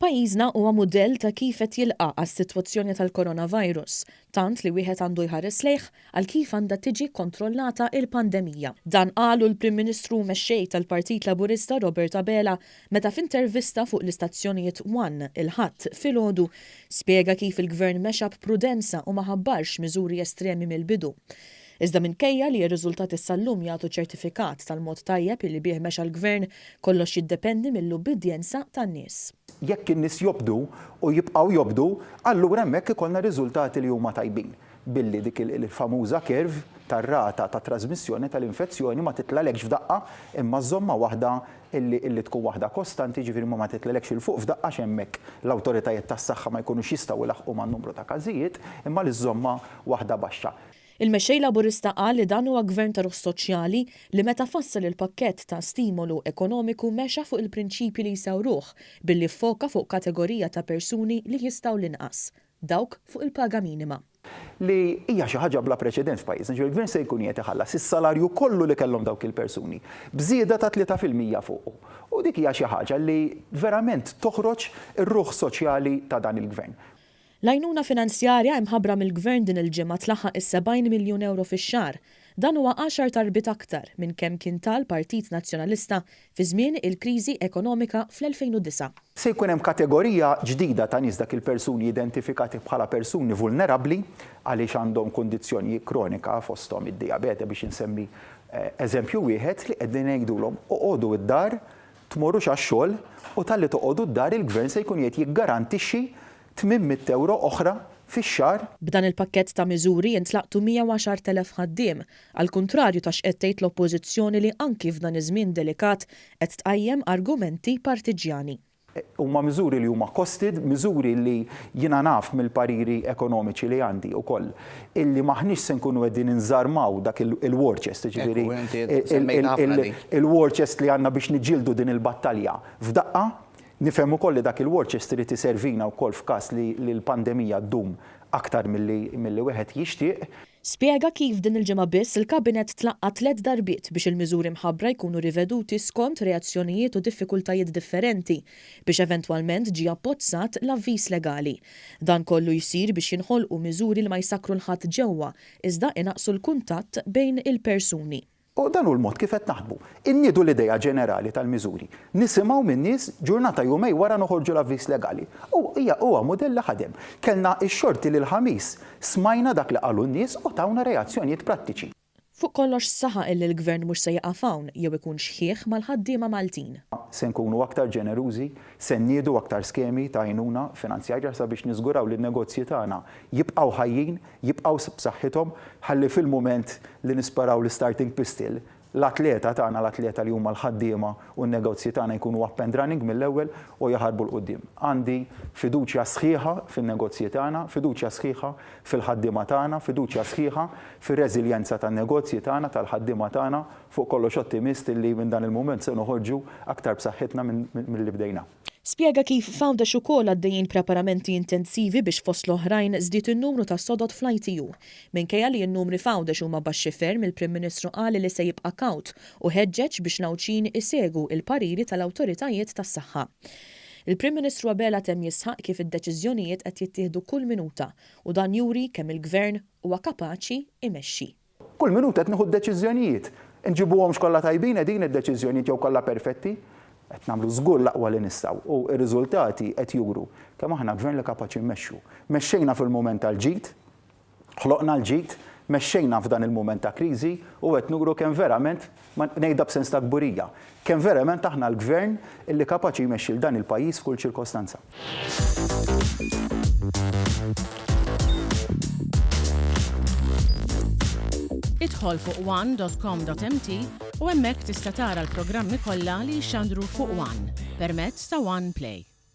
Pajjiżna huwa mudell ta' kif qed jilqa' għas-sitwazzjoni tal-coronavirus, tant li wieħed għandu jħares lejh għal kif għandha tiġi kkontrollata il-pandemija. Dan qalu l-Prim Ministru u Mexxej tal-Partit Laburista Robert Abela meta f'intervista fuq l-istazzjonijiet one il-Ħadd filgħodu spjega kif il-Gvern mexa b'prudenza u ma ħabbarx miżuri estremi mill-bidu. Iżda minkejja li r-riżultati sal-lum jagħtu ċertifikat tal-mod tajjeb li bih mexa l-Gvern, kollox jiddependi mill-ubbidjenza tan-nies. Jekk in-nies jobdu u jibqgħu jobdu, allura hemmhekk ikollna riżultati li huma tajbin, billi dik il-famuża curve tar-rata ta' trażmissjoni tal-infezzjoni ma titlagħlekx f'daqqa imma żżommha waħda illi tkun waħda kostanti, jiġifieri ma titlagħlekx 'il fuq f'daqqa għax hemmhekk l-awtoritajiet tas-saħħa ma jkunux jistgħu jlaħħqu man-numru ta' każijiet, imma li żżommha waħda baxxa. Il-Mexxej Laburista qal li dan huwa Gvern ta' ruħ soċjali li meta fassal il-pakkett ta' stimolu ekonomiku mexa fuq il-prinċipji li jsawruh billi ffoka fuq kategorija ta' persuni li jistgħu l-inqas, dawk fuq il-paga minima. Li hija xi ħaġa bla preċedent f'pajjiżna, ġifieri l-Gvern se jkun qiegħed iħallas is-salarju kollu li kellhom dawk il-persuni, b'żieda ta' 3% fuqu. U dik hija xi ħaġa li verament toħroġ ir-ruħ soċjali ta' dan il-Gvern. L-għajnuna finanzjarja imħabbra mill-Gvern din il-ġimgħa tlaħħaq is-70 miljun ewro fix-xahar. Dan huwa għaxar darbiet aktar minn kemm kien ta l-Partit Nazzjonalista fi żmien il-kriżi ekonomika fl-2009. Se jkun hemm kategorija ġdida ta' nies dak il-persuni identifikati bħala persuni vulnerabbli għaliex għandhom kundizzjoni kronika fosthom id-dijabete biex insemmi eżempju wieħed li qegħdin ngħidulhom oqogħdu d-dar tmorrux għax-xogħol u talli toqogħdu d-dar il-Gvern se jkun qiegħed jiggarantixxi 800 ewro oħra fix-xahar. B'dan il-pakkett ta' miżuri jintlaqtu 110,000 ħaddiem, għall-kuntrarju ta' x'qed tgħid l-Oppożizzjoni li anki f'dan iż-żmien delikat qed tqajjem argumenti partiġġjani. Huma miżuri li huma costed, miżuri li jiena naf mill-pariri ekonomiċi li għandi ukoll illi m'aħniex se nkunu qegħdin inżarmaw dak il-war chest, jiġifieri il-war chest li għandna biex niġġieldu din il-battalja f'daqqa. Nifhem ukoll li dak il-war chest irid iservina wkoll f'każ li l-pandemija ddum aktar milli wieħed jixtieq. Spjega kif din il-ġimgħa biss il-Kabinett tlaqqa' tlett darbiet biex il-miżuri mħabbra jkunu riveduti skont reazzjonijiet u diffikultajiet differenti biex eventwalment ġie abbozzat l-avviż legali. Dan kollu jsir biex jinħolqu miżuri li ma jsakkru 'l ħadd ġewwa iżda inaqqsu l-kuntatt bejn il-persuni. U dan hu l-mod kif qed naħdmu. Inniedu l-idea ġenerali tal-miżuri. Nisimgħu min-nies, ġurnata jumejn wara noħorġu l-avviż legali. U hija huwa mudell li ħadem. Kellna x-xorti li l-Ħamis smajna dak li qalu n-nies u tawna reazzjonijiet prattiċi. Fuq kollox saħaq illi l-Gvern mhux se jieqaf hawn jew ikun xħiħ mal-ħaddiema Maltin. Se nkunu aktar ġenerużi, se nniedu aktar skemi ta' għajnuna finanzjarja sabiex niżguraw li n-negozji tagħna jibqgħu ħajjin, jibqgħu b'saħħithom ħalli fil-mument li nisparaw l-istarting pistol, l-atleta tagħna, l-atleta li huma l-ħaddiema u n-negozji tagħna jkunu up and running mill-ewwel u jaħarbu 'l quddiem. Għandi fiduċja sħiħa fin-negozji tagħna, fiduċja sħiħa fil-ħaddiema tagħna, fiduċja sħiħa fir-reżiljenza tan-negozji tagħna, tal-ħaddiema tagħna, fuq kollox ottimist li minn dan il-mument se noħorġu aktar b'saħħitna milli bdejna. Spjega kif f'Għawdex ukoll għaddejjin preparamenti intensivi biex fost l-oħrajn żdied in-numru ta' sodod fl-ITU. Minkejja li n-numri f'Għawdex huma baxxi ferm il-Prim Ministru qal li se jibqa' kawt u ħeġġeġ biex l-Għawdxin isegwu il-pariri tal-awtoritajiet tas-saħħa. Il-Prim Ministru Abela temm jisħaq kif id-deċiżjonijiet qed jittieħdu kull minuta u dan juri kemm il-Gvern huwa kapaċi imexxi. Kull minuta qed nieħu d-deċiżjonijiet. Inġibuhomx kollha tajbin qegħdin id-deċiżjonijiet jew kollha perfetti. Qed nagħmlu żgur l-aqwa li nistgħu u r-riżultati qed juru kemm aħna gvern li kapaċi mmexxu. Mexxejna fil-mument tal-ġid, ħloqna l-ġid, mexxejna f'dan il-mument ta' kriżi u qed nuru kemm verament, ngħidha b'sens ta' kburija, Kemm verament aħna l-Gvern illi kapaċi jmexxi 'l dan il-pajjiż f'kull ċirkostanza. Idħol fuq one.com.mt u hemmhekk tista' tara l-programmi kollha li jixxandru fuq One permezz ta' One Play.